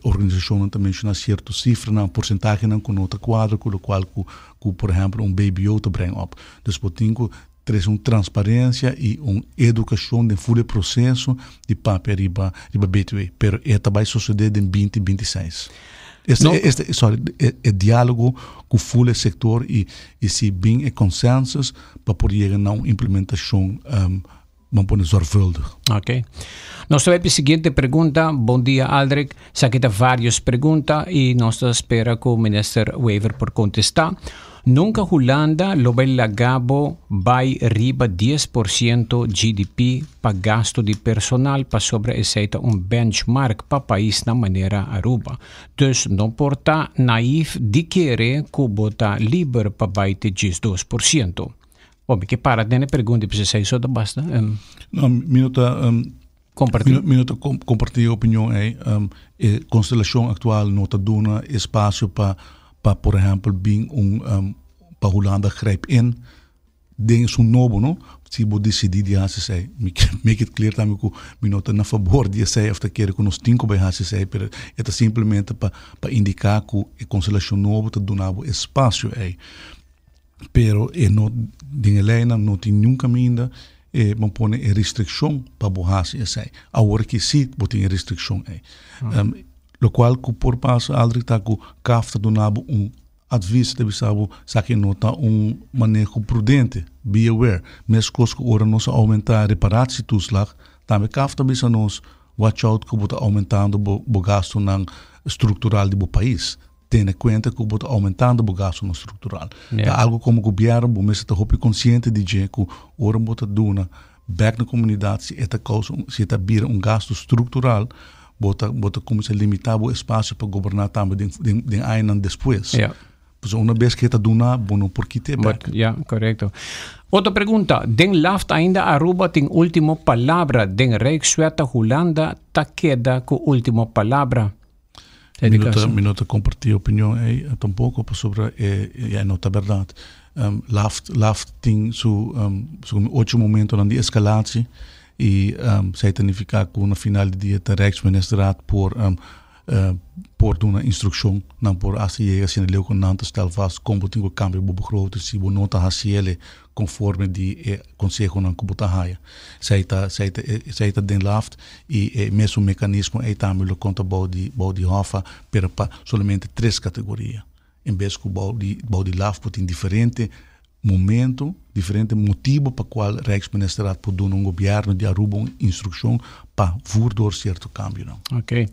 organisashonnan ta menshoná sierto sifranan, porsentahenan ku no ta kuadra ku lokual ku ku por ehèmpel un BBO ta breng op. Dus bo tin ku trese un transparensia i un edukashon den ful e proseso di papia riba riba BTW. Pero e ta bai sosodé den 2026. Este, No. este, sorry, e, e diálogo ku ful e sektor i, i si bin e consensus pa por yega na un implementashon um, ban pone zorgvuldig. Ok. Nos ta bai pa e siguiente pregunta. Bon dia Aldrich. Esaki ta varios pregunta y nos ta spera cu Minister Wever por contesta. Nunca Hulanda lo bai laga bo bai riba 10% GDP pa gasto di personal pasobra esey ta un benchmark pa paisnan manera Aruba. Dus no por ta naïef di kere cu bo ta liber pa bai te djes 2%. Bo mi ke para den e pregunta y bisa esey so ta basta. No, mi no ta Compartí. Mi no ta compartí e opinion ei. E constelacion actual no ta duna espacio pa, pa por ehempel, bin un, pa Hulanda grijp in den esun nobo, no? Si bo dicidí di haci esei. Mi ke make it clear tambe cu mi no ta na fabor di esei of ta kere cu nos tin cu bai haci esei, pero e ta simplemente pa, pa indica cu e constelacion nobo ta duna bo espacio ei. Pero e no, den e leinan no tin niun kaminda e bo pone e restrikshon pa bo hasi esei. Awor ki si bo tin e restrikshon ei. Um, lokual ku por pasa Aldrich ta ku CAF ta duna bo un advis, ta bisa bo esaki no ta un maneho prudente, be aware. Meskos ku ora nos a oumentá reparatietoeslag, tambe CAF ta bisa nos watch out ku bo ta oumentando bo bo gastunan struktural di bo pais. Tene kuenta ku bo ta oumentando bo gastunan struktural. Ta algu komo gobièrnu bo mester ta hopi konsiente di dje ku ora bo ta duna bèk na komunidat si e ta kousa un si e ta bira un gastu struktural bo ta bo ta kuminsá limitá bo espasio pa goberná tambe den den den añanan despues. Pasobra una bes ku e ta duna bo no por kit'é bèk. Ya, korekto. Otro pregunta, den laft ainda Aruba tin ultimo palabra, den Rijkswet ta Hulanda ta keda ku ultimo palabra. Mi no ta, mi no ta comparti e opinion ei tampoco, pasobra e, ja, no ta berdad. Um, Laft, Laft tin su, um, su ocho momentonan di escalatie. I esei ta nifiká ku na final di dia ta Rijksministerraad por por duna instrukshon, nan por hasta yega asina leu ku nan ta stel vast kon bo tin ku kambia bo begroting si bo no ta hasiel konforme di e konsehonan ku bo ta haya. Esei ta esei ta esei ta den laft i e mesun mekanismo ei tambe lo konta bou di bou di Hoffa pero pa solamente tres kategoria. En bes ku bou di bou di laf bo tin diferente momento, diferente motibo pa cual Rijksministerraad por duna un gobierno di Aruba un instruccion pa voer door cierto cambionan. Ok.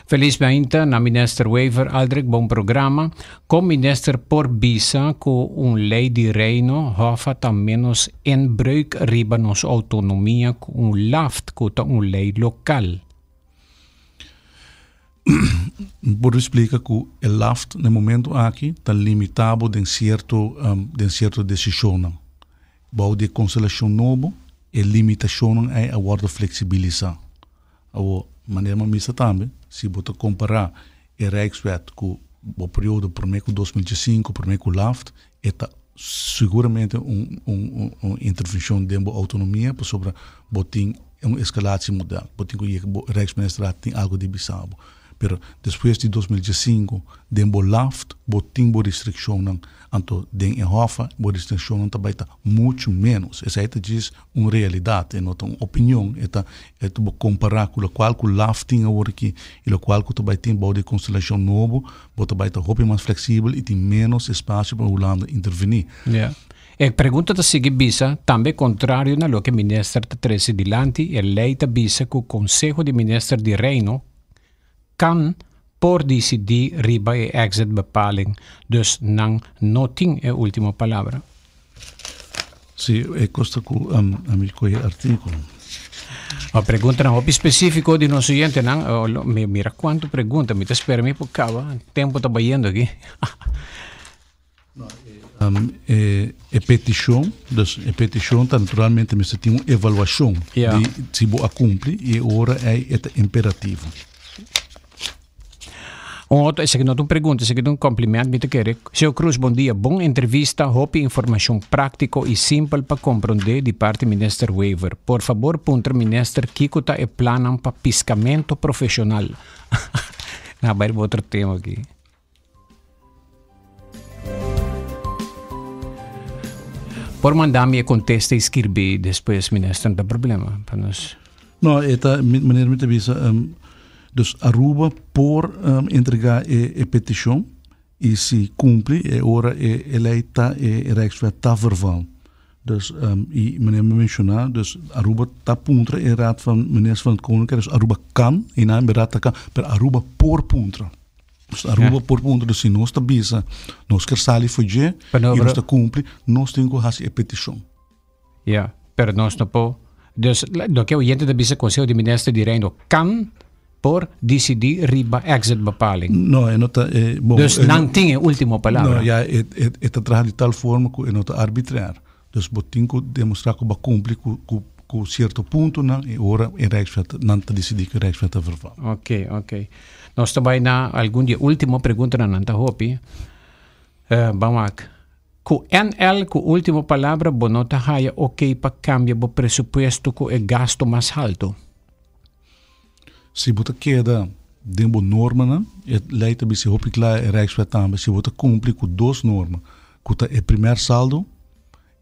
Feliz mainta na Minister Wever. Aldrich, bon programa. Con Minister por bisa cu un ley di Reino, Hoffa, ta menos inbreuk riba nos autonomia cu un LAFT cu ta un ley local? Por splika ku e laft na e momento aki ta limita bo den sierto den sierto desishonnan. Bou di e konstelashon nobo e limitashonnan ei a wòrdu fleksibilisá. Awor, manera mi a misa tambe, si bo ta kompará e Rijkswet ku bo periodo promé ku 2005, promé ku laft, e ta siguramente un un un intervenshon den bo outonomia pasobra bo tin un eskalatiemodel, bo tin ku yega bo Rijksministerraad tin algu di bisa bo. Pero despues di 2015 den bo laft bo tin bo restrikshonnan, anto den e hòf bo restrikshonnan ta bai ta muchu ménos. Esei ta djis un realidat, e no ta un opinion, e ta e ta bo kompará ku lokual ku laft tin awor aki i lokual ku ta bai tin bou di e konstelashon nobo, Bo ta bai ta hopi mas fleksibel i tin ménos espasio pa Hulanda intervení. Ja. E pregunta ta sigui bisa, tambe kontrario na loke minister ta trese dilanti, e lei ta bisa ku Konseho di Minister di Reino kan por disidí riba e exitbepaling, dus nan no tin e último palabra. Sí, e kos ta ku ami kohe artíkulo. A preguntanan hopi spesífiko di nos oyentenan. Oh, mi mira kuantu pregunta, mi ta spera mi por kaba. Tempo ta bayendo aki. No, e, e, e petishon, dus e petishon ta naturalmente mester tin un evaluashon Ja. di si bo a kumpli i e ora ei e ta imperativo. Un otro, esaki no ta un pregunta, esaki ta un compliment, mi ta kere. Señor Cruz, bon dia. Bon entrevista, hopi informacion practico y simpel pa comprende di parti Minister Wever. Por fabor puntra Minister kico ta e plannan pa piscamento profesional. Na bai riba otro tema aki. Por manda mi e contesta y skirbi despues, Minister, no ta problema pa nos. No, e ta, meneer mi ta bisa, um, dus Aruba por um, entrega e, e peticion y si cumpli e ora e, e ley ta, e, e Rijkswet ta verval. Dus, um, y meneer me menciona, dus Aruba ta puntra e Raad van Ministers van het Koninkrijk, dus Aruba kan, y na Raad ta kan, pero Aruba por puntra. Dus Aruba por puntra, dus si nos ta bisa, nos ker sali for dje, Pero y nos ta cumpli, nos tin cu haci e peticion. Ja, pero nos no por. Dus loke oyente ta bisa Conseho di Minister di Reino kan por dicidi riba exit bepaling. No, e no ta, e, bon, Dus e nan no tin e ultimo palabra. No, ja, e, e, e ta traha di tal forma cu e no ta arbitrair. Dus bo tin cu demostra cu bo a cumpli cu, cu, cu cierto puntonan y ora e Rijkswet, nan ta dicidi cu e Rijkswet ta verval. Ok, ok. Nos ta bai na algun di e ultimo preguntanan, nan ta hopi. Eh, ban wak. Ku NL ku ultimo palabra bo no ta haya ok pa kambia bo presupuesto ku e gasto mas halto. Si bo ta keda den bo normanan, e lei ta bisa hopi kla, e Rijkswet tambe, si bo ta kumpli ku dos norma, ku ta e primer saldo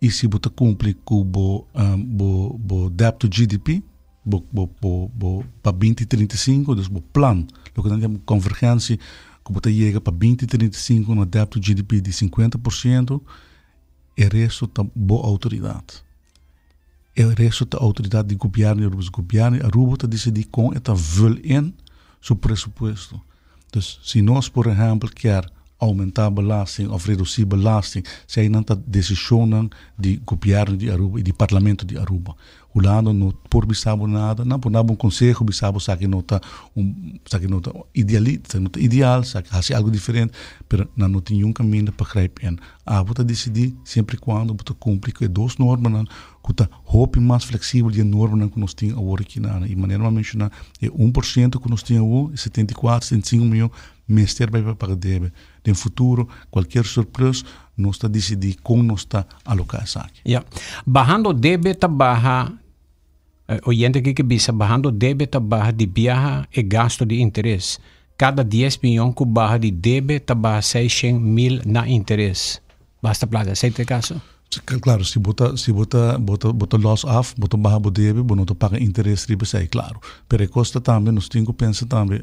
i si bo ta kumpli ku bo bo bo debt to GDP, bo bo bo bo pa binti 35, dus bo plan, loke nan yama konvergensie, ku bo ta yega pa binti 35 na debt to GDP di 50%, e resto ta bo outoridat. E resto ta outoridat di gobièrnu di Aruba. Dus gobièrnu di Aruba ta disidí kon e ta vul in su presupuesto. Dus si nos por ehèmpel kier oumentá belasting òf redusí belasting, eseinan ta desishonnan di gobièrnu di Aruba i di parlamento di Aruba. Hulanda no por bisa bo nada, nan por dabo un konseho, bisa bo esaki no ta un, esaki no ta ideali, esaki no ta ideal, esaki hasi algu diferente, pero nan no tin niun kaminda pa grijp in. Abo ta disidí siempre i kuando bo ta kumpli ku e dos normanan ku ta hopi mas fleksibel di e normanan ku nos tin awor aki na. I manera mi a menshoná, e 1% ku nos tin awor, e 74, 75 mion, mester bai pa paga debe. Den futuro, kualkier surplus, nos ta disidí kon nos ta aloká esaki. Ya. Bahando debe ta baha. Oyente aki ke bisa bahando debe ta baha di biaha e gasto di interes. Kada dies miyon ku baha di debe ta baha seishen mil na interes. Basta plaka. Esei ta e kaso? Klaro, si bo ta si bo ta bo ta bo ta los af, bo ta baha bo debe, bo no ta paga interes riba esei, klaro. Pero e kos ta tambe nos tin ku pensa tambe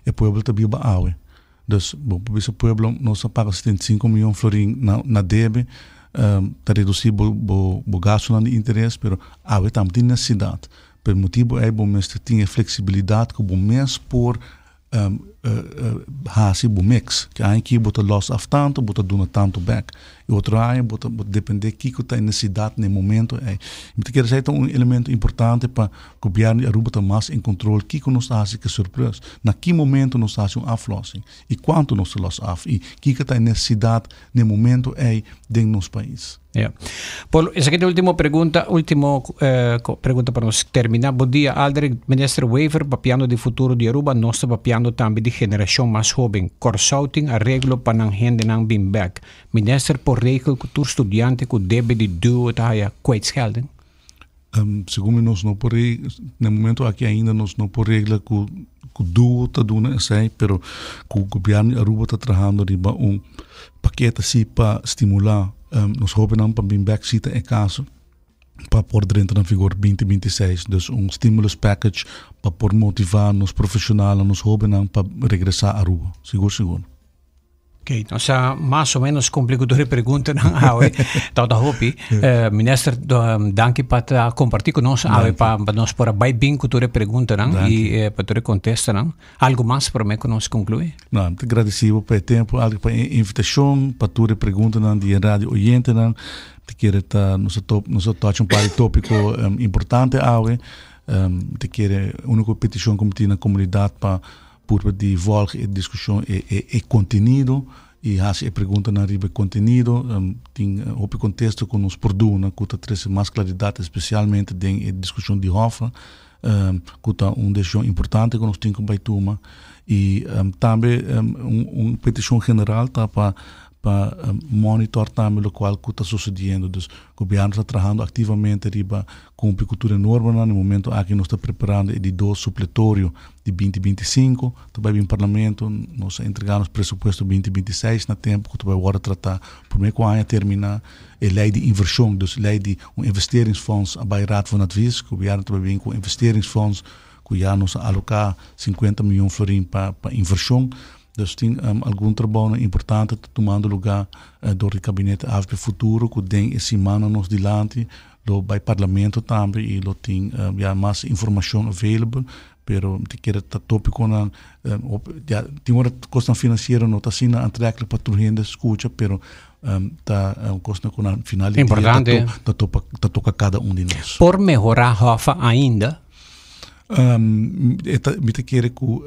e pueblo ta biba awe. Dus bo por bisa pueblo nos a paga 75 miyon florin na na debe, ta reduci bo bo bo gastonan di interes, pero awe tambe tin necesidad. Pa e motibo ei bo mester tin e flexibilidad ku bo mes por hasi bo mix. Ki aña aki bo ta los af tanto, bo ta duna tanto bek. E otro aña bo ta bo ta depende kiko ta e necesidad na e momento ei. Mi ta kere esei ta un elemento importante pa Gobierno di Aruba ta mas en control kiko nos ta hasi ku e surplus, na ki momento nos ta hasi un aflossing y cuanto nos ta los af y kiko ta e necesidad na e momento ey den nos pais. Ja. Polo, esaki ta e ultimo pregunta, ultimo pregunta pa nos termina. Bon dia Aldrich, Minister Wever papiando di futuro di Aruba, nos ta papiando tambe di generacion mas hoben. Corsou tin areglo pa nan hendenan bin bek. Minister por regel cu tur studiante cu debe di duo ta haya kwijtschelding? Segun mi nos no por na e momento aki ainda nos no por regla ku ku duo ta duna esei, pero ku gobierno di Aruba ta trahando riba un pakete si pa stimula nos hobennan pa bin bek si ta e kaso pa por drenta na vigor binti binti seis. Dus un stimulus package pa por motiva nos profesionalnan, nos hobennan pa regresa Aruba. Sigur sigur. Ok, nos a mas o menos cumpli cu tur e preguntanan awe. Tabata hopi. Eh, minister, danki pa ta comparti cu nos awe pa, pa nos por a bai bin cu tur e preguntanan y eh, pa tur e contestanan. Algo mas prome cu nos conclui? No, mi ta agradecido pa e tempo, algo pa e invitacion, pa tur e preguntanan di e radio oyentenan. Mi ta kere ta nos a top, nos a touch un par di topico um, importante awe. Um, mi ta kere unico peticion cu mi tin na comunidad pa Purba di volg e diskushon e e e kontenido i hasi e preguntanan riba e kontenido. Tin hopi kontesto ku nos por duna ku ta trese mas klaridat espesialmente den e diskushon di hòf ku ta un desishon importante ku nos tin ku bai tuma. I tambe un un petishon general ta pa pa monitor tambe lokual ku ta sosediendo. Dus gobièrnu ta trahando aktivamente riba kumpli ku tur e normanan. Na e momento aki nos ta preparando e di dos supletorio di binti binti i sinku ta bai bin parlamento, nos a entrega nos presupuesto binti binti i seis na tempu ku ta bai wòrdu tratá promé ku aña terminá. E lei di invershon, dus lei di un investeringsfonds a bai Raad van Advies, gobièrnu ta bai bin ku un investeringsfonds ku ya nos a aloká sinkuenta mion florin pa pa invershon. Dus tin algun trabounan importante ta tumando lugá dor di kabinete avp Futuro ku den e simannan nos dilanti lo bai parlamento tambe i lo tin ya mas informashon available. Pero mi ta kere ta topiconan ya tin ora cosnan financiero no ta asina aantrekkelijk pa tur hende scucha pero ta cosnan cu na final di dia ta topa ta toca cada un di nos. Por mehora Hoffa ainda? Mi ta kere cu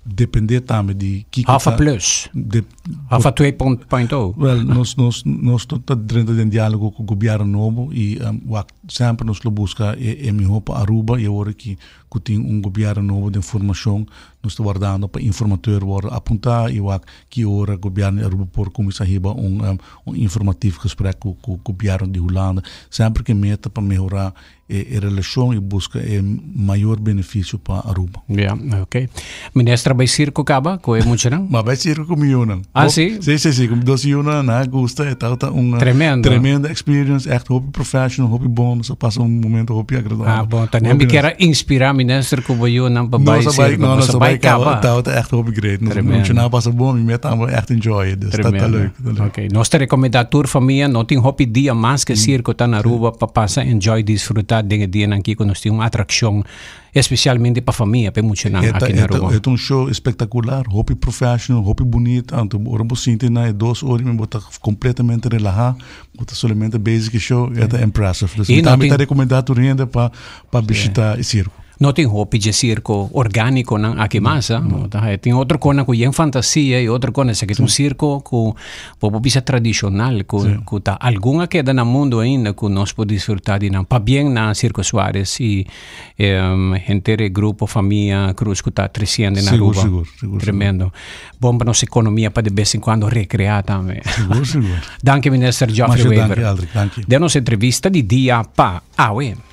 depende tambe di kiko Hoffa plus. De, Hoffa 2.0. Wel, nos, nos, nos ta drenta den diálogo ku gobierno nobo i um, wak, semper nos lo busca e, e mihó pa Aruba i awor aki ku tin un gobierno nobo den formacion, nos ta wardando pa informateur wordo apuntá i wak ki ora gobierno di Aruba por kuminsá hiba un, um, un informatief gesprek ku, ku gobierno di Hulanda. Semper ke meta pa mehorá e relashon i buska e mayor benefisio pa Aruba. Ja, oké. Minister bai sirko kaba ku e muchanan? Ma bai sirko ku mi yunan. Ah, si? Si, si, si. Ku mi dos yunan nan a gusta. E tabata un Tremendo. tremendo experience. Echt hopi professional, hopi bon. Nos a pasa un momento hopi agradabel. Ah, bon. Ta mi kier a inspira minister ku bo yunan pa bai sirko. No, nos a bai kaba. Tabata echt hopi great. Nos muchanan a pasa bon. Mi meta a echt enjoy it. Dus ta leuk. Oké. Nos ta recomenda tur famia no tin hopi dia mas ke sirko ta na Aruba pa pasa enjoy disfruta den e dianan aki ku nos tin un atrakshon espesialmente pa famia pa e muchanan aki na Aruba. E ta un show espektakular, hopi professional, hopi bunita, anto ora bo sinti na e dos ora bo ta kompletamente relaha, bo ta solamente bezig ku e show, e ta impressive. Dus mi ta rekomenda tur hende pa bishita e sirko. No tin hopi dje circo organiconan aki mas, ah. No. Ta haya tin otro konan ku yen fantasia i otro konan esaki ta un circo ku bo por bisa tradicional ku sí. ku ta algun a keda na mundo ainda ku nos por disfruta di nan. Pabien na Circo Suarez i um, henter e grupo famia Cruz ku ta treciendo na Aruba. Sigur, sigur, Tremendo. Bon pa nos economia pa de bes en cuando recrea tambe. Sigur, sigur. Danki minister Geoffrey Masha Wever. Danki Aldrich, danki. Den nos entrevista di dia pa awe.